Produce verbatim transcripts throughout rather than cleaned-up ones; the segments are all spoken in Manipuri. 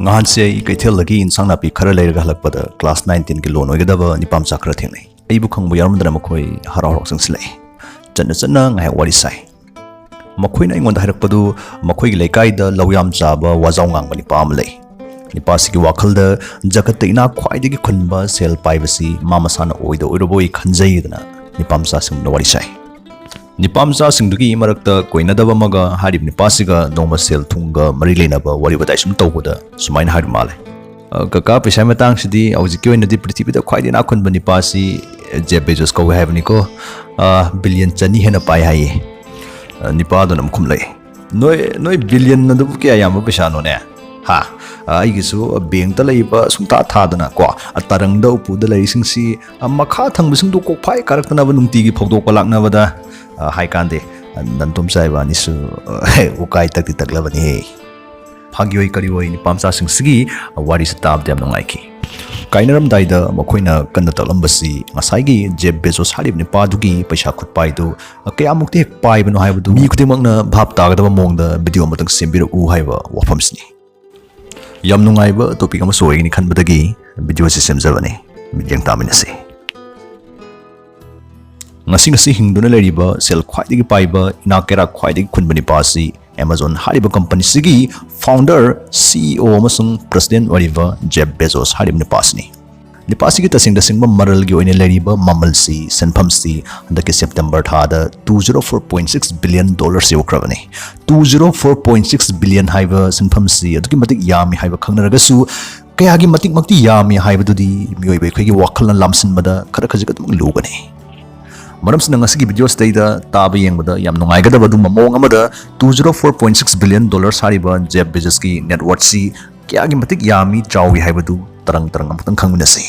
ꯅꯍꯥꯟꯁꯦ ꯑꯩ ꯀꯩꯊꯦꯜꯗꯒꯤ ꯏꯟꯁꯥꯡ ꯅꯥꯄꯤ ꯈꯔ ꯂꯩꯔꯒ ꯍꯜꯂꯛꯄꯗ class nine tenꯒꯤ ꯂꯣꯟ ꯑꯣꯏꯒꯗꯕ ꯅꯤꯄꯥ ꯃꯆꯥ ꯈꯔ ꯊꯦꯡꯅꯩ꯫ ꯑꯩꯕꯨ ꯈꯪꯕ ꯌꯥꯎꯔꯝꯗꯅ ꯃꯈꯣꯏ ꯍꯔꯥꯎ ꯍꯔꯥꯎ ꯆꯪꯁꯤꯜꯂꯛꯏ꯫ ꯆꯠꯅ ꯆꯠꯅ ꯉꯥꯏꯍꯥꯛ ꯋꯥꯔꯤ ꯁꯥꯏ꯫ ꯃꯈꯣꯏꯅ ꯑꯩꯉꯣꯟꯗ ꯍꯥꯏꯔꯛꯄꯗꯨ ꯃꯈꯣꯏꯒꯤ ꯂꯩꯀꯥꯏꯗ ꯂꯧ ꯌꯥꯝ ꯆꯥꯕ ꯋꯥꯖꯥꯎ ꯉꯥꯡꯕ ꯅꯤꯄꯥ ꯑꯃ ꯂꯩ꯫ ꯅꯤꯄꯥꯁꯤꯒꯤ ꯋꯥꯈꯜꯗ ꯖꯒꯠꯇ ꯏꯅꯥꯛ ꯈ꯭ꯋꯥꯏꯗꯒꯤ ꯈꯨꯟꯕ ꯁꯦꯜ ꯄꯥꯏꯕꯁꯤ ꯃꯥ ꯃꯁꯥꯅ ꯑꯣꯏꯗ ꯑꯣꯏꯔꯕꯣꯏ ꯈꯟꯖꯩꯗꯅ ꯅꯤꯄꯥ ꯃꯆꯥꯁꯤꯡꯗ ꯋꯥꯔꯤ ꯁꯥꯏ꯫ ꯅꯤꯄꯥ ꯃꯆꯥꯁꯤꯡꯗꯨꯒꯤ ꯃꯔꯛꯇ ꯀꯣꯏꯅꯗꯕ ꯑꯃꯒ ꯍꯥꯏꯔꯤꯕ ꯅꯤꯄꯥꯁꯤꯒ ꯅꯣꯡꯃ ꯁꯦꯜ ꯊꯨꯝꯒ ꯃꯔꯤ ꯂꯩꯅꯕ ꯋꯥꯔꯤ ꯋꯥꯇꯥꯏ ꯁꯨꯝ ꯇꯧꯕꯗ ꯁꯨꯃꯥꯏꯅ ꯍꯥꯏꯕ ꯃꯥꯜꯂꯦ꯫ "ꯑ, ꯀꯀꯥ, ꯄꯩꯁꯥꯒꯤ ꯃꯇꯥꯡꯁꯤꯗꯤ ꯍꯧꯖꯤꯛꯀꯤ ꯑꯣꯏꯅꯗꯤ ꯄ꯭ꯔꯤꯊꯤꯕꯤꯗ ꯈ꯭ꯋꯥꯏꯗꯒꯤ ꯏꯅꯥꯛ ꯈꯨꯟꯕ ꯅꯤꯄꯥꯁꯤ ꯖꯦꯐ ꯕꯦꯖꯣꯁ ꯀꯧꯋꯦ ꯍꯥꯏꯕꯅꯤꯀꯣ꯫ ꯑ, ꯕꯤꯂꯤꯌꯟ ꯆꯅꯤ ꯍꯦꯟꯅ ꯄꯥꯏ ꯍꯥꯏꯌꯦ"꯫ ꯑ, ꯅꯤꯄꯥꯗꯨꯅ ꯑꯃꯨꯛ ꯈꯨꯝꯂꯛꯏ, "ꯅꯣꯏ, ꯅꯣꯏ ꯕꯤꯂꯤꯌꯟ ꯑꯗꯨꯕꯨ ꯀꯌꯥ ꯌꯥꯝꯕ ꯄꯩꯁꯥꯅꯣꯅꯦ? ꯍꯥ? ꯑ, ꯑꯩꯒꯤꯁꯨ ꯕꯦꯡꯇ ꯂꯩꯕ ꯁꯨꯡꯊꯥ ꯊꯥꯗꯅ ꯀꯣ, ꯑ, ꯇꯔꯪꯗ ꯎꯄꯨꯗ ꯂꯩꯔꯤꯁꯤꯡꯁꯤ, ꯑ, ꯃꯈꯥ ꯊꯪꯕꯁꯤꯡꯗꯨ ꯀꯣꯛꯐꯥꯏ ꯀꯥꯔꯛꯇꯅꯕ ꯅꯨꯡꯇꯤꯒꯤ ꯐꯧꯗꯣꯛꯄ ꯂꯥꯛꯅꯕꯗ", ꯑ, ꯍꯥꯏ ꯀꯥꯟꯗꯦ꯫ ꯑ, ꯅꯟꯇꯣꯝꯆꯥ ꯏꯕꯥꯅꯤꯁꯨ, ꯑ, ꯎꯀꯥꯏ ꯇꯛꯇꯤ ꯇꯛꯂꯕꯅꯤꯍꯦ꯫ ꯐꯥꯒꯤ ꯑꯣꯏ ꯀꯔꯤ ꯑꯣꯏ ꯅꯤꯄꯥ ꯃꯆꯥꯁꯤꯡꯁꯤꯒꯤ ꯋꯥꯔꯤꯁꯤ ꯇꯥꯕꯗ ꯌꯥꯝ ꯅꯨꯡꯉꯥꯏꯈꯤ꯫ ꯀꯥꯏꯅꯔꯝꯗꯥꯏꯗ ꯃꯈꯣꯏꯅ ꯀꯟꯅ ꯇꯛꯂꯝꯕꯁꯤ ꯉꯁꯥꯏꯒꯤ ꯖꯦꯐ ꯕꯦꯖꯣꯁ ꯍꯥꯏꯔꯤꯕ ꯅꯤꯄꯥꯗꯨꯒꯤ ꯄꯩꯁꯥ ꯈꯨꯠꯄꯥꯏꯗꯨ ꯀꯌꯥꯃꯨꯛꯇꯤ ꯍꯦꯛ ꯄꯥꯏꯕꯅꯣ ꯍꯥꯏꯕꯗꯨ ꯃꯤ ꯈꯨꯗꯤꯡꯃꯛꯅ ꯚꯥꯞ ꯇꯥꯒꯗꯕ ꯃꯑꯣꯡꯗ ꯚꯤꯗꯤꯑꯣ ꯑꯃꯇꯪ ꯁꯦꯝꯕꯤꯔꯛꯎ ꯍꯥꯏꯕ ꯋꯥꯐꯝꯁꯤꯅꯤ꯫ ꯌꯥꯝ ꯅꯨꯡꯉꯥꯏꯕ ꯇꯣꯄꯤꯛ ꯑꯃꯁꯨ ꯑꯣꯏꯒꯅꯤ ꯈꯟꯕꯗꯒꯤ ꯚꯤꯗꯤꯑꯣ ꯑꯁꯤ ꯁꯦꯝꯖꯕꯅꯤ꯫ ꯃꯤꯠꯌꯦꯡ ꯇꯥꯃꯤꯟꯅꯁꯤ꯫ ꯉꯁꯤ ꯉꯁꯤ ꯍꯤꯡꯗꯨꯅ ꯂꯩꯔꯤꯕ ꯁꯦꯜ ꯈ꯭ꯋꯥꯏꯗꯒꯤ ꯄꯥꯏꯕ, ꯏꯅꯥꯛ ꯀꯩꯔꯥꯛ ꯈ꯭ꯋꯥꯏꯗꯒꯤ ꯈꯨꯟꯕ ꯅꯤꯄꯥ ꯑꯁꯤ ꯑꯦꯃꯥꯖꯣꯟ ꯍꯥꯏꯔꯤꯕ ꯀꯝꯄꯅꯤꯁꯤꯒꯤ ꯐꯥꯎꯟꯗꯔ, ꯁꯤ ꯏ ꯑꯣ ꯑꯃꯁꯨꯡ ꯄ꯭ꯔꯁꯤꯗꯦꯟ ꯑꯣꯏꯔꯤꯕ ꯖꯦꯐ ꯕꯦꯖꯣꯁ ꯍꯥꯏꯔꯤꯕ ꯅꯤꯄꯥ ꯑꯁꯤꯅꯤ꯫ ꯅꯤꯄꯥ ꯑꯁꯤꯒꯤ ꯇꯁꯦꯡ ꯇꯁꯦꯡꯕ ꯃꯔꯜꯒꯤ ꯑꯣꯏꯅ ꯂꯩꯔꯤꯕ ꯃꯃꯜꯁꯤ, ꯁꯦꯟꯐꯝꯁꯤ ꯍꯟꯗꯛꯀꯤ ꯁꯦꯞꯇꯦꯝꯕꯔ ꯊꯥꯗ two zero four point six billion dollars ꯌꯧꯈ꯭ꯔꯕꯅꯤ꯫ Two zero four point six billion ꯍꯥꯏꯕ ꯁꯦꯟꯐꯝꯁꯤ ꯑꯗꯨꯛꯀꯤ ꯃꯇꯤꯛ ꯌꯥꯝꯃꯤ ꯍꯥꯏꯕ ꯈꯪꯅꯔꯒꯁꯨ, ꯀꯌꯥꯒꯤ ꯃꯇꯤꯛꯃꯛꯇꯤ ꯌꯥꯝꯃꯤ ꯍꯥꯏꯕꯗꯨꯗꯤ ꯃꯤꯑꯣꯏꯕ ꯑꯩꯈꯣꯏꯒꯤ ꯋꯥꯈꯜꯅ ꯂꯥꯝꯁꯤꯟꯕꯗ ꯈꯔ ꯈꯖꯤꯛ ꯑꯗꯨꯝ ꯂꯨꯕꯅꯤ꯫ ꯃꯔꯝꯁꯤꯅ ꯉꯁꯤꯒꯤ ꯚꯤꯗꯤꯑꯣꯁꯤꯗꯩꯗ ꯇꯥꯕ ꯌꯦꯡꯕꯗ ꯌꯥꯝ ꯅꯨꯡꯉꯥꯏꯒꯗꯕ ꯑꯗꯨꯒꯨꯝꯕ ꯃꯑꯣꯡ ꯑꯃꯗ two zero four point six billion dollars ꯍꯥꯏꯔꯤꯕ ꯖꯦꯐ ꯕꯦꯖꯣꯁꯀꯤ net worthꯁꯤ ꯀꯌꯥꯒꯤ ꯃꯇꯤꯛ ꯌꯥꯝꯃꯤ, ꯆꯥꯎꯏ ꯍꯥꯏꯕꯗꯨ ꯇꯔꯪ ꯇꯔꯪ ꯑꯃꯨꯛꯇꯪ ꯈꯪꯃꯤꯟꯅꯁꯤ꯫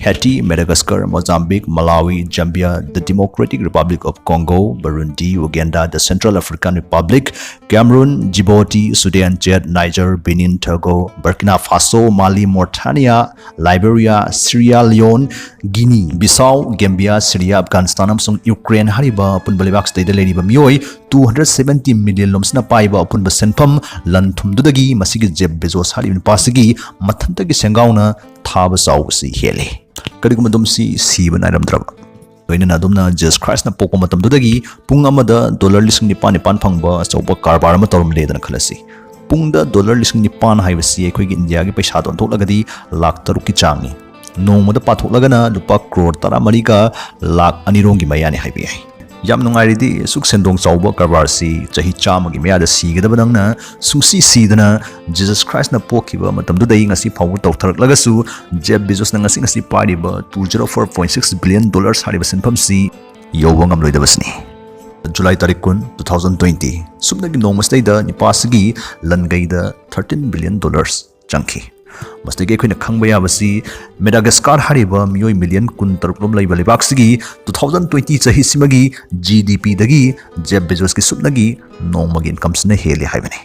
Haiti, Madagascar, Mozambique, Malawi, Zambia, the Democratic Republic of Congo, Burundi, Uganda, the Central African Republic, Cameroon, Djibouti, Sudan, Chad, Niger, Benin, Togo, Burkina Faso, Mali, Mauritania, Liberia, Sierra Leone, Guinea Bissau, Gambia, Syria, Afghanistan ꯑꯃꯁꯨꯡ ꯌꯨꯀ꯭ꯔꯦꯟ ꯍꯥꯏꯔꯤꯕ ꯑꯄꯨꯟꯕ ꯂꯩꯕꯥꯛꯁꯤꯗꯩꯗ ꯂꯩꯔꯤꯕ ꯃꯤꯑꯣꯏ two hundred seventy million ꯂꯣꯝꯁꯤꯅ ꯄꯥꯏꯕ ꯑꯄꯨꯟꯕ ꯁꯦꯟꯐꯝ ꯂꯟ ꯊꯨꯝꯗꯨꯗꯒꯤ ꯃꯁꯤꯒꯤ ꯖꯦꯐ ꯕꯦꯖꯣꯁ ꯍꯥꯏꯔꯤꯕ ꯅꯨꯄꯥꯁꯤꯒꯤ ꯃꯊꯟꯇꯒꯤ ꯁꯦꯟꯒꯥꯎꯅ ꯊꯥꯕ ꯆꯥꯎꯕꯁꯤ ꯍꯦꯜꯂꯤ꯫ ꯀꯔꯤꯒꯨꯝꯕ ꯑꯗꯨꯝ ꯁꯤ ꯁꯤꯕ ꯅꯥꯏꯔꯝꯗ꯭ꯔꯕ, ꯂꯣꯏꯅꯅ ꯑꯗꯨꯝꯅ ꯖꯤꯁꯁ ꯈ꯭ꯔꯥꯏꯁꯅ ꯄꯣꯛꯄ ꯃꯇꯝꯗꯨꯗꯒꯤ ꯄꯨꯡ ꯑꯃꯗ ꯗꯣꯂꯔ ꯂꯤꯁꯤꯡ ꯅꯤꯄꯥꯟ ꯅꯤꯄꯥꯟ ꯐꯪꯕ ꯑꯆꯧꯕ ꯀꯔꯕꯥꯔ ꯑꯃ ꯇꯧꯔꯝꯂꯦꯗꯅ ꯈꯜꯂꯁꯤ꯫ ꯄꯨꯡꯗ ꯗꯣꯂꯔ ꯂꯤꯁꯤꯡ ꯅꯤꯄꯥꯟ ꯍꯥꯏꯕꯁꯤ ꯑꯩꯈꯣꯏꯒꯤ ꯏꯟꯗꯤꯌꯥꯒꯤ ꯄꯩꯁꯥꯗ ꯑꯣꯟꯊꯣꯛꯂꯒꯗꯤ ꯂꯥꯈ ꯇꯔꯨꯛꯀꯤ ꯆꯥꯡꯅꯤ꯫ ꯅꯣꯡꯃꯗ ꯄꯥꯊꯣꯛꯂꯒꯅ ꯂꯨꯄꯥ ꯀ꯭ꯔꯣꯔ ꯇꯔꯥꯃꯔꯤꯒ ꯂꯥꯈ ꯑꯅꯤꯔꯣꯝꯒꯤ ꯃꯌꯥꯅꯤ ꯍꯥꯏꯕ ꯌꯥꯏ꯫ ꯌꯥꯝ ꯅꯨꯡꯉꯥꯏꯔꯤꯗꯤ, ꯑꯁꯨꯛ ꯁꯦꯟꯗꯣꯡ ꯆꯥꯎꯕ ꯀꯔꯕꯥꯔꯁꯤ ꯆꯍꯤ ꯆꯥꯝꯃꯒꯤ ꯃꯌꯥꯗ ꯁꯤꯒꯗꯕ ꯅꯪꯅ ꯁꯨꯡꯁꯤ ꯁꯤꯗꯅ ꯖꯤꯁꯁ ꯈ꯭ꯔꯥꯏꯁꯅ ꯄꯣꯛꯈꯤꯕ ꯃꯇꯝꯗꯨꯗꯒꯤ ꯉꯁꯤ ꯐꯥꯎꯕ ꯇꯧꯊꯔꯛꯂꯒꯁꯨ ꯖꯦꯐ ꯕꯤꯖꯣꯁꯅ ꯉꯁꯤ ꯉꯁꯤ ꯄꯥꯏꯔꯤꯕ two zero four point six billion dollars ꯍꯥꯏꯔꯤꯕ ꯁꯦꯟꯐꯝꯁꯤ ꯌꯧꯕ ꯉꯝꯂꯣꯏꯗꯕꯁꯤꯅꯤ꯫ ꯖꯨꯂꯥꯏ ꯇꯥꯔꯤꯛ ꯀꯨꯟ, two thousand twenty, ꯁꯨꯞꯅꯒꯤ ꯅꯣꯡꯃꯁꯤꯗꯩꯗ ꯅꯤꯄꯥꯁꯤꯒꯤ ꯂꯟꯒꯩꯗ thirteen billion dollars ꯆꯪꯈꯤ꯫ ꯃꯁꯤꯗꯒꯤ ꯑꯩꯈꯣꯏꯅ ꯈꯪꯕ ꯌꯥꯕꯁꯤ, ꯃꯦꯗꯥꯒꯁꯀꯥꯔ ꯍꯥꯏꯔꯤꯕ ꯃꯤꯑꯣꯏ ꯃꯤꯂꯤꯌꯟ ꯀꯨꯟ ꯇꯔꯨꯛ ꯂꯣꯝ ꯂꯩꯕ ꯂꯩꯕꯥꯛꯁꯤꯒꯤ two thousand twenty ꯆꯍꯤꯁꯤꯃꯒꯤ ꯖꯤ ꯗꯤ ꯄꯤꯗꯒꯤ ꯖꯦꯐ ꯕꯦꯖꯣꯁꯀꯤ ꯁꯨꯞꯅꯒꯤ ꯅꯣꯡꯃꯒꯤ ꯏꯟꯀꯝꯁꯤꯅ ꯍꯦꯜꯂꯤ ꯍꯥꯏꯕꯅꯤ꯫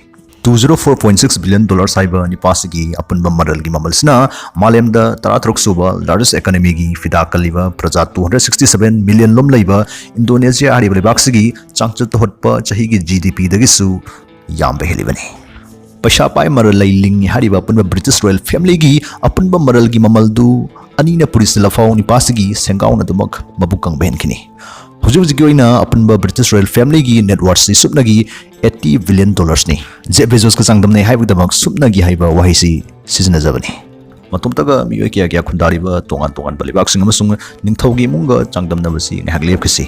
Two zero four point six billion dollars ꯍꯥꯏꯕ ꯅꯤꯄꯥꯁꯤꯒꯤ ꯑꯄꯨꯟꯕ ꯃꯔꯜꯒꯤ ꯃꯃꯜꯁꯤꯅ ꯃꯥꯂꯦꯝꯗ ꯇꯔꯥꯇꯔꯨꯛ ꯁꯨꯕ largest economyꯒꯤ ꯐꯤꯗꯥ ꯀꯜꯂꯤꯕ ꯄ꯭ꯔꯖꯥ two hundred sixty seven million ꯂꯣꯝ ꯂꯩꯕ ꯏꯟꯗꯣꯅꯦꯁꯤꯌꯥ ꯍꯥꯏꯔꯤꯕ ꯂꯩꯕꯥꯛꯁꯤꯒꯤ ꯆꯥꯡꯆꯠꯇ ꯍꯣꯠꯄ ꯆꯍꯤꯒꯤ ꯖꯤ ꯗꯤ ꯄꯤꯗꯒꯤꯁꯨ ꯌꯥꯝꯕ ꯍꯦꯜꯂꯤꯕꯅꯤ꯫ ꯄꯩꯁꯥ ꯄꯥꯏ ꯃꯔꯜ ꯂꯩ ꯂꯤꯡꯉꯤ ꯍꯥꯏꯔꯤꯕ ꯑꯄꯨꯟꯕ ꯕ꯭ꯔꯤꯇꯤꯁ ꯔꯣꯌꯦꯜ ꯐꯦꯃꯤꯂꯤꯒꯤ ꯑꯄꯨꯟꯕ ꯃꯔꯜꯒꯤ ꯃꯃꯜꯗꯨ ꯑꯅꯤꯅ ꯄꯨꯔꯤꯁ ꯂꯐꯥꯎ ꯅꯤꯄꯥꯁꯤꯒꯤ ꯁꯦꯟꯒꯥꯎꯅ ꯑꯗꯨꯃꯛ ꯃꯕꯨꯛ ꯀꯪꯕ ꯍꯦꯟꯈꯤꯅꯤ꯫ ꯍꯧꯖꯤꯛ ꯍꯧꯖꯤꯛꯀꯤ ꯑꯣꯏꯅ ꯑꯄꯨꯟꯕ ꯕ꯭ꯔꯤꯇꯤꯁ ꯔꯣꯌꯦꯜ ꯐꯦꯃꯤꯂꯤꯒꯤ net worthꯁꯤ ꯁꯨꯞꯅꯒꯤ eighty billion dollarsꯅꯤ꯫ ꯖꯦꯐ ꯕꯦꯖꯣꯁꯀ ꯆꯥꯡꯗꯝꯅꯩ ꯍꯥꯏꯕꯒꯤꯗꯃꯛ ꯁꯨꯞꯅꯒꯤ ꯍꯥꯏꯕ ꯋꯥꯍꯩꯁꯤ ꯁꯤꯖꯤꯟꯅꯖꯕꯅꯤ꯫ ꯃꯇꯣꯝꯇꯒ ꯃꯤꯑꯣꯏ ꯀꯌꯥ ꯀꯌꯥ ꯈꯨꯟꯗꯥꯔꯤꯕ ꯇꯣꯉꯥꯟ ꯇꯣꯉꯥꯟꯕ ꯂꯩꯕꯥꯛꯁꯤꯡ ꯑꯃꯁꯨꯡ ꯅꯤꯡꯊꯧꯒꯤ ꯏꯃꯨꯡꯒ ꯆꯥꯡꯗꯝꯅꯕꯁꯤ ꯉꯥꯏꯍꯥꯛ ꯂꯦꯞꯈꯤꯁꯤ꯫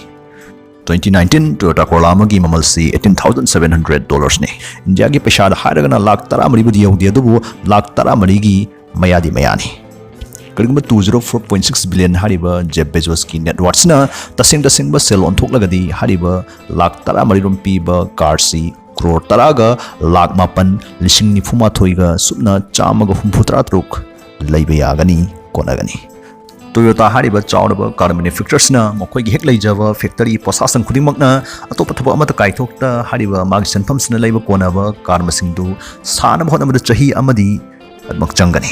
Twenty nineteen Toyota Corolla ꯑꯃꯒꯤ ꯃꯃꯜꯁꯤ eighteen thousand seven hundred dollarsꯅꯤ꯫ ꯏꯟꯗꯤꯌꯥꯒꯤ ꯄꯩꯁꯥꯗ ꯍꯥꯏꯔꯒꯅ ꯂꯥꯈ ꯇꯔꯥꯃꯔꯤꯕꯨꯗꯤ ꯌꯧꯗꯦ, ꯑꯗꯨꯕꯨ ꯂꯥꯈ ꯇꯔꯥꯃꯔꯤꯒꯤ ꯃꯌꯥꯗꯤ ꯃꯌꯥꯅꯤ꯫ ꯀꯔꯤꯒꯨꯝꯕ two zero four point six billion ꯍꯥꯏꯔꯤꯕ ꯖꯦꯐ ꯕꯦꯖꯣꯁꯀꯤ net worthꯁꯤꯅ ꯇꯁꯦꯡ ꯇꯁꯦꯡꯕ ꯁꯦꯜ ꯑꯣꯟꯊꯣꯛꯂꯒꯗꯤ ꯍꯥꯏꯔꯤꯕ ꯂꯥꯈ ꯇꯔꯥꯃꯔꯤꯔꯣꯝ ꯄꯤꯕ ꯀꯥꯔꯁꯤ ꯀ꯭ꯔꯣꯔ ꯇꯔꯥꯒ ꯂꯥꯈ ꯃꯥꯄꯟ ꯂꯤꯁꯤꯡ ꯅꯤꯐꯨ ꯃꯥꯊꯣꯏꯒ ꯁꯨꯞꯅ ꯆꯥꯝꯃꯒ ꯍꯨꯝꯐꯨ ꯇꯔꯥ ꯇꯔꯨꯛ ꯂꯩꯕ ꯌꯥꯒꯅꯤ, ꯀꯣꯟꯅꯒꯅꯤ꯫ ꯇꯣꯌꯣꯇꯥ ꯍꯥꯏꯔꯤꯕ ꯆꯥꯎꯔꯕ ꯀꯥꯔ ꯃꯦꯅꯨꯐꯦꯛꯆꯔꯁꯤꯅ ꯃꯈꯣꯏꯒꯤ ꯍꯦꯛ ꯂꯩꯖꯕ ꯐꯦꯛꯇꯔꯤ ꯄꯣꯠꯁꯥꯁꯪ ꯈꯨꯗꯤꯡꯃꯛꯅ ꯑꯇꯣꯞꯄ ꯊꯕꯛ ꯑꯃꯠꯇ ꯀꯥꯏꯊꯣꯛꯇ ꯍꯥꯏꯔꯤꯕ ꯃꯥꯒꯤ ꯁꯦꯟꯐꯝꯁꯤꯅ ꯂꯩꯕ ꯀꯣꯟꯅꯕ ꯀꯥꯔ ꯃꯁꯤꯡꯗꯨ ꯁꯥꯅꯕ ꯍꯣꯠꯅꯕꯗ ꯆꯍꯤ ꯑꯃꯗꯤ ꯑꯗꯨꯃꯛ ꯆꯪꯒꯅꯤ꯫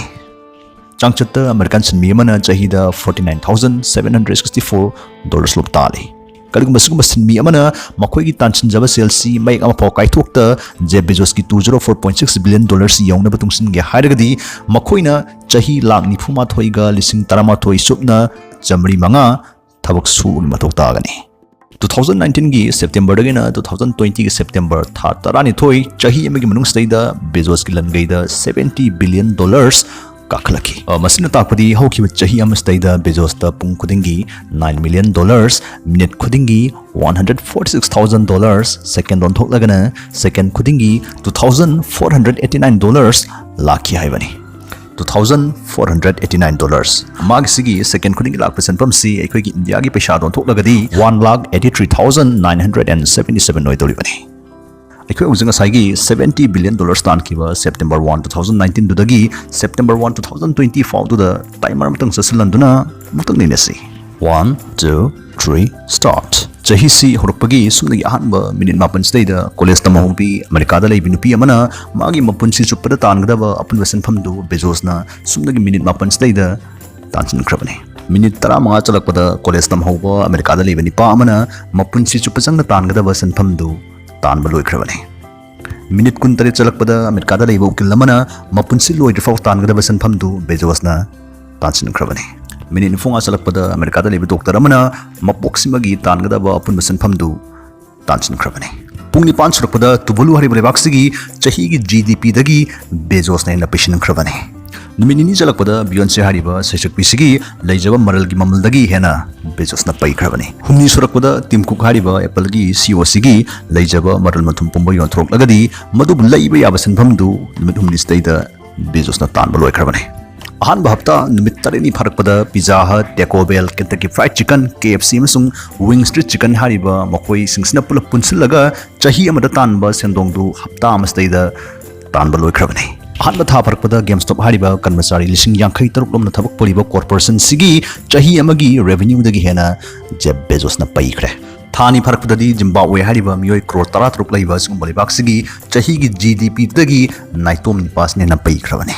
ꯆꯥꯡꯆꯠꯇ ꯑꯃꯦꯔꯤꯀꯥꯟ ꯁꯤꯟꯃꯤ ꯑꯃꯅ ꯆꯍꯤꯗ forty nine thousand seven hundred sixty four dollars ꯂꯨꯞ ꯇꯥꯜꯂꯤ꯫ ꯀꯔꯤꯒꯨꯝꯕ ꯁꯤꯒꯨꯝꯕ ꯁꯤꯟꯃꯤ ꯑꯃꯅ ꯃꯈꯣꯏꯒꯤ ꯇꯥꯟꯁꯤꯟꯖꯕ ꯁꯦꯜꯁꯤ ꯃꯌꯦꯛ ꯑꯃ ꯐꯥꯎ ꯀꯥꯏꯊꯣꯛꯇ Jeff ꯕꯦꯖꯣꯁꯀꯤ two zero four point six billion dollars ꯁꯤ ꯌꯧꯅꯕ ꯇꯨꯡꯁꯤꯟꯒꯦ ꯍꯥꯏꯔꯒꯗꯤ ꯃꯈꯣꯏꯅ ꯆꯍꯤ ꯂꯥꯛ ꯅꯤꯐꯨ ꯃꯥꯊꯣꯏꯒ ꯂꯤꯁꯤꯡ ꯇꯔꯥꯃꯥꯊꯣꯏ ꯁꯨꯞꯅ ꯆꯥꯃꯔꯤ ꯃꯉꯥ ꯊꯕꯛ ꯁꯨꯕꯒꯤ ꯃꯊꯧ ꯇꯥꯒꯅꯤ꯫ Two thousand nineteen ꯒꯤ ꯁꯦꯞꯇꯦꯝꯕꯔꯗꯒꯤꯅ two thousand twenty ꯒꯤ ꯁꯦꯞꯇꯦꯝꯕꯔ ꯊꯥ ꯇꯔꯥꯅꯤꯊꯣꯏ, ꯆꯍꯤ ꯑꯃꯒꯤ ꯃꯅꯨꯡꯁꯤꯗꯩꯗ ꯕꯦꯖꯣꯁꯀꯤ ꯂꯟꯒꯩꯗ seventy billion dollars ꯀꯥꯈꯠꯂꯛꯈꯤ꯫ ꯑ, ꯃꯁꯤꯅ ꯇꯥꯛꯄꯗꯤ ꯍꯧꯈꯤꯕ ꯆꯍꯤ ꯑꯃꯁꯤꯗꯩꯗ ꯕꯦꯖꯣꯁꯇ ꯄꯨꯡ ꯈꯨꯗꯤꯡꯒꯤ nine million dollars, ꯃꯤꯅꯤꯠ ꯈꯨꯗꯤꯡꯒꯤ one hundred forty six thousand dollars, ꯁꯦꯀꯦꯟ ꯑꯣꯟꯊꯣꯛꯂꯒꯅ ꯁꯦꯀꯦꯟ ꯈꯨꯗꯤꯡꯒꯤ two thousand four hundred eighty nine dollars ꯂꯥꯛꯈꯤ ꯍꯥꯏꯕꯅꯤ꯫ Two thousand four hundred eighty nine dollars꯫ ꯃꯥꯒꯤꯁꯤꯒꯤ ꯁꯦꯀꯦꯟ ꯈꯨꯗꯤꯡꯒꯤ ꯂꯥꯛꯄ ꯁꯦꯟꯐꯝꯁꯤ ꯑꯩꯈꯣꯏꯒꯤ ꯏꯟꯗꯤꯌꯥꯒꯤ ꯄꯩꯁꯥꯗ ꯑꯣꯟꯊꯣꯛꯂꯒꯗꯤ one lakh eighty three thousand nine hundred and seventy seven ꯑꯣꯏꯗꯧꯔꯤꯕꯅꯤ꯫ ꯑꯩꯈꯣꯏ ꯍꯧꯖꯤꯛ ꯉꯁꯥꯏꯒꯤ seventy billion dollars ꯇꯥꯟꯈꯤꯕ September one, two thousand nineteen ꯗꯨꯗꯒꯤ September one, two thousand twenty ꯐꯥꯎꯗꯨꯗ timer ꯑꯃꯇꯪ ꯆꯠꯁꯤꯜꯍꯟꯗꯨꯅ ꯑꯃꯨꯛꯇꯪ ꯅꯩꯅꯁꯤ꯫ One, two, three, start꯫ ꯆꯍꯤꯁꯤ ꯍꯧꯔꯛꯄꯒꯤ ꯁꯨꯞꯅꯒꯤ ꯑꯍꯥꯟꯕ ꯃꯤꯅꯤꯠ ꯃꯥꯄꯟꯁꯤꯗꯩꯗ ꯀꯣꯂꯦꯖ ꯇꯝꯍꯧꯕꯤ ꯑꯃꯦꯔꯤꯀꯥꯗ ꯂꯩꯕꯤ ꯅꯨꯄꯤ ꯑꯃꯅ ꯃꯥꯒꯤ ꯃꯄꯨꯟꯁꯤ ꯆꯨꯞꯄꯗ ꯇꯥꯟꯒꯗꯕ ꯑꯄꯨꯟꯕ ꯁꯦꯟꯐꯝꯗꯨ ꯕꯦꯖꯣꯁꯅ ꯁꯨꯞꯅꯒꯤ ꯃꯤꯅꯤꯠ ꯃꯥꯄꯟꯁꯤꯗꯩꯗ ꯇꯥꯟꯁꯤꯟꯈ꯭ꯔꯕꯅꯤ꯫ ꯃꯤꯅꯤꯠ ꯇꯔꯥꯃꯉꯥ ꯆꯠꯂꯛꯄꯗ ꯀꯣꯂꯦꯖ ꯇꯝꯍꯧꯕ ꯑꯃꯦꯔꯤꯀꯥꯗ ꯂꯩꯕ ꯅꯤꯄꯥ ꯑꯃꯅ ꯃꯄꯨꯟꯁꯤ ꯆꯨꯞꯄ ꯆꯪꯅ ꯇꯥꯟꯒꯗꯕ ꯁꯦꯟꯐꯝꯗꯨ ꯇꯥꯟꯕ ꯂꯣꯏꯈ꯭ꯔꯕꯅꯤ꯫ ꯃꯤꯅꯤꯠ ꯀꯨꯟꯇꯔꯦꯠ ꯆꯠꯂꯛꯄꯗ ꯑꯃꯦꯔꯤꯀꯥꯗ ꯂꯩꯕ ꯎꯀꯤꯜ ꯑꯃꯅ ꯃꯄꯨꯟꯁꯤ ꯂꯣꯏꯗ꯭ꯔꯤꯐꯥꯎ ꯇꯥꯟꯒꯗꯕ ꯁꯦꯟꯐꯝꯗꯨ ꯕꯦꯖꯣꯁꯅ ꯇꯥꯟꯁꯤꯟꯈ꯭ꯔꯕꯅꯤ꯫ ꯃꯤꯅꯤꯠ ꯅꯤꯐꯨꯃꯉꯥ ꯆꯠꯂꯛꯄꯗ ꯑꯃꯦꯔꯤꯀꯥꯗ ꯂꯩꯕ ꯗꯣꯛꯇꯔ ꯑꯃꯅ ꯃꯄꯣꯛꯁꯤꯃꯒꯤ ꯇꯥꯟꯒꯗꯕ ꯑꯄꯨꯟꯕ ꯁꯦꯟꯐꯝꯗꯨ ꯇꯥꯟꯁꯤꯟꯈ꯭ꯔꯕꯅꯤ꯫ ꯄꯨꯡ ꯅꯤꯄꯥꯟ ꯁꯨꯔꯛꯄꯗ ꯇꯨꯚꯥꯂꯨ ꯍꯥꯏꯔꯤꯕ ꯂꯩꯕꯥꯛꯁꯤꯒꯤ ꯆꯍꯤꯒꯤ ꯖꯤ ꯗꯤ ꯄꯤꯗꯒꯤ ꯕꯦꯖꯣꯁꯅ ꯍꯦꯟꯅ ꯄꯩꯁꯤꯟꯈ꯭ꯔꯕꯅꯤ꯫ ꯅꯨꯃꯤꯠ ꯅꯤꯅꯤ ꯆꯠꯂꯛꯄꯗ ꯕꯤꯌꯣꯟꯁꯦ ꯍꯥꯏꯔꯤꯕ ꯁꯩꯁꯛꯄꯤꯁꯤꯒꯤ ꯂꯩꯖꯕ ꯃꯔꯜꯒꯤ ꯃꯃꯜꯗꯒꯤ ꯍꯦꯟꯅ ꯕꯦꯖꯣꯁꯅ ꯄꯩꯈ꯭ꯔꯕꯅꯤ꯫ ꯍꯨꯝꯅꯤ ꯁꯨꯔꯛꯄꯗ ꯇꯤꯝ ꯀꯨꯛ ꯍꯥꯏꯔꯤꯕ ꯑꯦꯄꯜꯒꯤ ꯁꯤ ꯏ ꯑꯣ ꯁꯤꯒꯤ ꯂꯩꯖꯕ ꯃꯔꯜ ꯃꯊꯨꯝ ꯄꯨꯝꯕ ꯌꯣꯟꯊꯣꯔꯛꯂꯒꯗꯤ ꯃꯗꯨꯕꯨ ꯂꯩꯕ ꯌꯥꯕ ꯁꯦꯟꯐꯝꯗꯨ ꯅꯨꯃꯤꯠ ꯍꯨꯝꯅꯤꯁꯤꯗꯩꯗ ꯕꯦꯖꯣꯁꯅ ꯇꯥꯟꯕ ꯂꯣꯏꯈ꯭ꯔꯕꯅꯤ꯫ ꯑꯍꯥꯟꯕ ꯍꯞꯇꯥ ꯅꯨꯃꯤꯠ ꯇꯔꯦꯠꯅꯤ ꯐꯥꯔꯛꯄꯗ Pizza Hut, Taco Bell, Kentucky Fried Chicken, K F C ꯑꯃꯁꯨꯡ Wing Street Chicken ꯍꯥꯏꯔꯤꯕ ꯃꯈꯣꯏꯁꯤꯡꯁꯤꯅ ꯄꯨꯂꯞ ꯄꯨꯟꯁꯤꯜꯂꯒ ꯆꯍꯤ ꯑꯃꯗ ꯇꯥꯟꯕ ꯁꯦꯟꯗꯣꯡꯗꯨ ꯍꯞꯇꯥ ꯑꯃꯁꯤꯗꯩꯗ ꯇꯥꯟꯕ ꯂꯣꯏꯈ꯭ꯔꯕꯅꯤ꯫ ꯑꯍꯥꯟꯕ ꯊꯥ ꯐꯥꯔꯛꯄꯗ GameStop ꯍꯥꯏꯔꯤꯕ ꯀꯔꯃꯆꯥꯔꯤ ꯂꯤꯁꯤꯡ ꯌꯥꯡꯈꯩ ꯇꯔꯨꯛ ꯂꯣꯝꯅ ꯊꯕꯛ ꯄꯨꯔꯤꯕ corporation ꯁꯤꯒꯤ ꯆꯍꯤ ꯑꯃꯒꯤ revenue ꯗꯒꯤ ꯍꯦꯟꯅ Jeff Bezos ꯅ ꯄꯩꯈ꯭ꯔꯦ꯫ ꯊꯥ ꯑꯅꯤ ꯐꯥꯔꯛꯄꯗꯗꯤ Zimbabwe ꯍꯥꯏꯔꯤꯕ ꯃꯤꯑꯣꯏ ꯀ꯭ꯔꯣꯔ ꯇꯔꯥ ꯇꯔꯨꯛ ꯂꯩꯕ ꯑꯁꯤꯒꯨꯝꯕ ꯂꯩꯕꯥꯛꯁꯤꯒꯤ ꯆꯍꯤꯒꯤ G D P ꯗꯒꯤ ꯅꯥꯏꯇꯣꯝ ꯅꯤꯄꯥꯁꯤꯅ ꯍꯦꯟꯅ ꯄꯩꯈ꯭ꯔꯕꯅꯤ꯫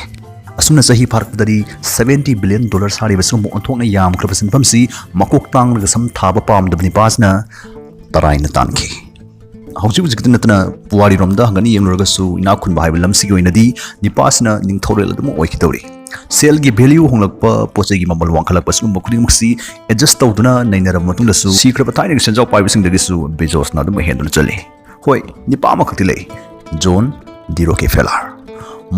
ꯑꯁꯨꯝꯅ ꯆꯍꯤ ꯐꯥꯔꯛꯄꯗꯗꯤ seventy billion dollars ꯍꯥꯏꯔꯤꯕ ꯁꯤꯒꯨꯝꯕ ꯑꯣꯟꯊꯣꯛꯅ ꯌꯥꯝꯈ꯭ꯔꯕ ꯁꯦꯟꯐꯝꯁꯤ ꯃꯀꯣꯛ ꯇꯥꯡꯂꯒ ꯁꯝ ꯊꯥꯕ ꯄꯥꯝꯗꯕ ꯅꯤꯄꯥꯁꯤꯅ ꯇꯔꯥꯏꯅ ꯇꯥꯟꯈꯤ꯫ ꯍꯧꯖꯤꯛ ꯍꯧꯖꯤꯛꯇ ꯅꯠꯇꯅ ꯄꯨꯋꯥꯔꯤꯔꯣꯝꯗ ꯍꯪꯒꯠꯅ ꯌꯦꯡꯂꯨꯔꯒꯁꯨ ꯏꯅꯥꯛ ꯈꯨꯟꯕ ꯍꯥꯏꯕ ꯂꯝꯁꯤꯒꯤ ꯑꯣꯏꯅꯗꯤ ꯅꯤꯄꯥꯁꯤꯅ ꯅꯤꯡꯊꯧꯔꯦꯜ ꯑꯗꯨꯝ ꯑꯣꯏꯈꯤꯗꯧꯔꯤ꯫ ꯁꯦꯜꯒꯤ value ꯍꯣꯡꯂꯛꯄ, ꯄꯣꯠ ꯆꯩꯒꯤ ꯃꯃꯜ ꯋꯥꯡꯈꯠꯂꯛꯄ, ꯁꯤꯒꯨꯝꯕ ꯈꯨꯗꯤꯡꯃꯛꯁꯤ adjust ꯇꯧꯗꯨꯅ ꯅꯩꯅꯔꯕ ꯃꯇꯨꯡꯗꯁꯨ ꯁꯤꯈ꯭ꯔꯕ ꯊꯥꯏꯅꯒꯤ ꯁꯦꯟꯖꯥꯎ ꯄꯥꯏꯕꯁꯤꯡꯗꯒꯤꯁꯨ ꯕꯦꯖꯣꯁꯅ ꯑꯗꯨꯝ ꯍꯦꯟꯗꯨꯅ ꯆꯠꯂꯤ꯫ ꯍꯣꯏ, ꯅꯤꯄꯥ ꯑꯃꯈꯛꯇꯤ ꯂꯩ, ꯖꯣꯟ ꯗꯤ ꯔꯣꯀꯦꯐꯦꯂꯥꯔ꯫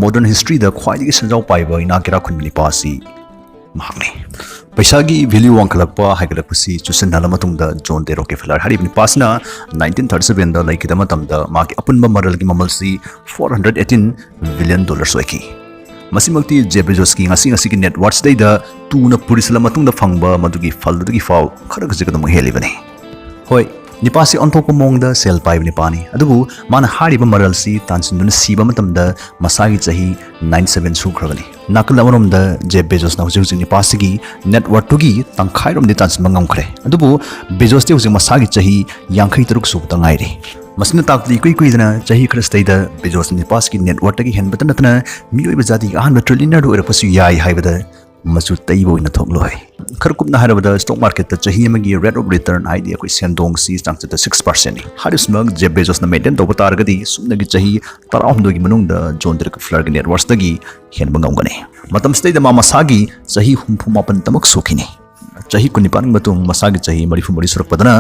Modern history ꯗ ꯈ꯭ꯋꯥꯏꯗꯒꯤ ꯁꯦꯟꯖꯥꯎ ꯄꯥꯏꯕ ꯏꯅꯥꯛ ꯀꯩꯔꯥꯛ ꯈꯨꯟꯕ ꯅꯤꯄꯥ ꯑꯁꯤ ꯃꯍꯥꯛꯅꯤ꯫ ꯄꯩꯁꯥꯒꯤ value ꯋꯥꯡꯈꯠꯂꯛꯄ, ꯍꯥꯏꯒꯠꯂꯛꯄꯁꯤ ꯆꯨꯁꯤꯟꯅꯍꯜꯂ ꯃꯇꯨꯡꯗ ꯖꯣꯟ ꯗꯦ ꯔꯣꯀꯦꯐꯦꯂꯔ ꯍꯥꯏꯔꯤꯕ ꯅꯤꯄꯥꯁꯤꯅ nineteen thirty seven ꯗ ꯂꯩꯈꯤꯗꯕ ꯃꯇꯝꯗ ꯃꯥꯒꯤ ꯑꯄꯨꯟꯕ ꯃꯔꯜꯒꯤ ꯃꯃꯜꯁꯤ four hundred eighteen billion dollars ꯑꯣꯏꯈꯤ꯫ ꯃꯁꯤꯃꯛꯇꯤ ꯖꯦꯐ ꯕꯦꯖꯣꯁꯀꯤ ꯉꯁꯤ ꯉꯁꯤꯒꯤ net worth ꯁꯤꯗꯩꯗ ꯇꯨꯅ ꯄꯨꯔꯤꯁꯤꯜꯂ ꯃꯇꯨꯡꯗ ꯐꯪꯕ ꯃꯗꯨꯒꯤ ꯐꯜꯗꯨꯗꯒꯤ ꯐꯥꯎ ꯈꯔ ꯈꯖꯤꯛ ꯑꯗꯨꯃꯛ ꯍꯦꯜꯂꯤꯕꯅꯤ꯫ ꯍꯣꯏ, ꯅꯤꯄꯥꯁꯤ ꯑꯣꯟꯊꯣꯛꯄ ꯃꯑꯣꯡꯗ ꯁꯦꯜ ꯄꯥꯏꯕ ꯅꯤꯄꯥꯅꯤ, ꯑꯗꯨꯕꯨ ꯃꯥꯅ ꯍꯥꯏꯔꯤꯕ ꯃꯔꯜꯁꯤ ꯇꯥꯟꯁꯤꯟꯗꯨꯅ ꯁꯤꯕ ꯃꯇꯝꯗ ꯃꯁꯥꯒꯤ ꯆꯍꯤ ninety seven ꯁꯨꯈ꯭ꯔꯕꯅꯤ꯫ ꯅꯥꯀꯜ ꯑꯃꯔꯣꯝꯗ ꯖꯦꯐ ꯕꯦꯖꯣꯁꯅ ꯍꯧꯖꯤꯛ ꯍꯧꯖꯤꯛ ꯅꯤꯄꯥꯁꯤꯒꯤ net worth ꯇꯨꯒꯤ ꯇꯪꯈꯥꯏꯔꯣꯝꯗꯤ ꯇꯥꯟꯁꯤꯟꯕ ꯉꯝꯈ꯭ꯔꯦ꯫ ꯑꯗꯨꯕꯨ ꯕꯦꯖꯣꯁꯇꯤ ꯍꯧꯖꯤꯛ ꯃꯁꯥꯒꯤ ꯆꯍꯤ ꯌꯥꯡꯈꯩ ꯇꯔꯨꯛ ꯁꯨꯕꯇ ꯉꯥꯏꯔꯤ꯫ ꯃꯁꯤꯅ ꯇꯥꯛꯄꯗꯤ ꯏꯀꯨꯏ ꯀꯨꯏꯗꯅ ꯆꯍꯤ ꯈꯔꯁꯤꯗꯩꯗ ꯕꯦꯖꯣꯁꯅ ꯅꯤꯄꯥꯁꯤꯒꯤ net worth ꯇꯒꯤ ꯍꯦꯟꯕꯇ ꯅꯠꯇꯅ ꯃꯤꯑꯣꯏꯕ ꯖꯥꯇꯤꯒꯤ ꯑꯍꯥꯟꯕ trillionaire ꯗꯨ ꯑꯣꯏꯔꯛꯄꯁꯨ ꯌꯥꯏ ꯍꯥꯏꯕꯗ ꯃꯆꯨ ꯇꯩꯕ ꯑꯣꯏꯅ ꯊꯣꯛꯂꯣꯏ꯫ ꯈꯔ ꯀꯨꯞꯅ ꯍꯥꯏꯔꯕꯗ stock market ꯇ ꯆꯍꯤ ꯑꯃꯒꯤ rate of return ꯍꯥꯏꯗꯤ ꯑꯩꯈꯣꯏ ꯁꯦꯟꯗꯣꯡꯁꯤ ꯆꯥꯡꯆꯠꯇ six percent ꯅꯤ꯫ ꯍꯥꯏꯔꯤꯕꯁꯤꯃꯛ ꯖꯦꯐ ꯕꯦꯖꯣꯁꯅ maintain ꯇꯧꯕ ꯇꯥꯔꯒꯗꯤ ꯁꯨꯞꯅꯒꯤ ꯆꯍꯤ ꯇꯔꯥꯍꯨꯝꯗꯣꯏꯒꯤ ꯃꯅꯨꯡꯗ ꯖꯣꯟ ꯗꯦ ꯔꯣꯀꯦꯐꯦꯂꯔꯒꯤ net worth ꯇꯒꯤ ꯍꯦꯟꯕ ꯉꯝꯒꯅꯤ꯫ ꯃꯇꯝꯁꯤꯗꯩꯗ ꯃꯥ ꯃꯁꯥꯒꯤ ꯆꯍꯤ ꯍꯨꯝꯐꯨ ꯃꯥꯄꯟ ꯇꯃꯛ ꯁꯨꯈꯤꯅꯤ꯫ ꯆꯍꯤ ꯀꯨꯟꯅꯤꯄꯥꯟꯒꯤ ꯃꯇꯨꯡ ꯃꯁꯥꯒꯤ ꯆꯍꯤ ꯃꯔꯤꯐꯨ ꯃꯔꯤ ꯁꯨꯔꯛꯄꯗꯅ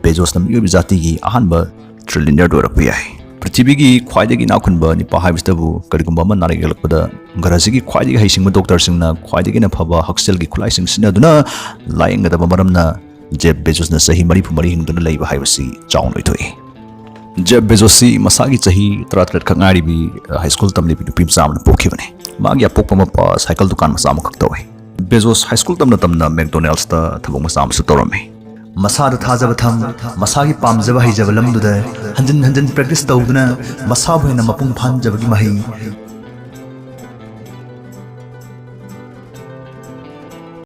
ꯕꯦꯖꯣꯁꯅ ꯃꯤꯑꯣꯏꯕ ꯖꯥꯇꯤꯒꯤ ꯑꯍꯥꯟꯕ trillionaire ꯗꯨ ꯑꯣꯏꯔꯛꯄ ꯌꯥꯏ꯫ ꯄ꯭ꯔꯤꯊꯤꯕꯤꯒꯤ ꯈ꯭ꯋꯥꯏꯗꯒꯤ ꯏꯅꯥꯛ ꯈꯨꯟꯕ ꯅꯤꯄꯥ ꯍꯥꯏꯕꯁꯤꯗꯕꯨ ꯀꯔꯤꯒꯨꯝꯕ ꯑꯃ ꯅꯥꯔꯛ ꯌꯦꯛꯂꯛꯄꯗ ꯒ꯭ꯔꯍꯁꯤꯒꯤ ꯈ꯭ꯋꯥꯏꯗꯒꯤ ꯍꯩꯁꯤꯡꯕ doctor ꯁꯤꯡꯅ ꯈ꯭ꯋꯥꯏꯗꯒꯤ ꯍꯦꯟꯅ ꯐꯕ ꯍꯛꯁꯦꯜꯒꯤ ꯈꯨꯠꯂꯥꯏꯁꯤꯡ ꯁꯤꯖꯤꯟꯅꯗꯨꯅ ꯂꯥꯌꯦꯡꯒꯗꯕ ꯃꯔꯝꯅ ꯖꯦꯐ ꯕꯦꯖꯣꯁꯅ ꯆꯍꯤ ꯃꯔꯤꯐꯨ ꯃꯔꯤ ꯍꯤꯡꯗꯨꯅ ꯂꯩꯕ ꯍꯥꯏꯕꯁꯤ ꯆꯥꯎꯅ ꯑꯣꯏꯊꯣꯛꯏ꯫ ꯖꯦꯐ ꯕꯦꯖꯣꯁꯁꯤ ꯃꯁꯥꯒꯤ ꯆꯍꯤ ꯇꯔꯥꯇꯔꯦꯠ ꯈꯛ ꯉꯥꯏꯔꯤꯕꯤ high school ꯇꯝꯂꯤꯕꯤ ꯅꯨꯄꯤ ꯃꯆꯥ ꯑꯃꯅ ꯄꯣꯛꯈꯤꯕꯅꯤ꯫ ꯃꯥꯒꯤ ꯑꯄꯣꯛꯄ ꯃꯄꯥ ꯁꯥꯏꯀꯜ ꯗꯨꯀꯥꯟ ꯃꯆꯥ ꯑꯃꯈꯛ ꯇꯧꯏ꯫ ꯕꯦꯖꯣꯁ high school ꯇꯝꯅ ꯇꯝꯅ McDonald's ꯇ ꯊꯕꯛ ꯃꯆꯥ ꯑꯃꯁꯨ ꯇꯧꯔꯝꯃꯤ꯫ ꯃꯁꯥꯗ ꯊꯥꯖꯕ ꯊꯝ, ꯃꯁꯥꯒꯤ ꯄꯥꯝꯖꯕ ꯍꯩꯖꯕ ꯂꯝꯗꯨꯗ ꯍꯟꯖꯤꯟ ꯍꯟꯖꯤꯟ practice ꯇꯧꯗꯨꯅ ꯃꯁꯥꯕꯨ ꯍꯦꯟꯅ ꯃꯄꯨꯡ ꯐꯥꯍꯟꯖꯕꯒꯤ ꯃꯍꯩ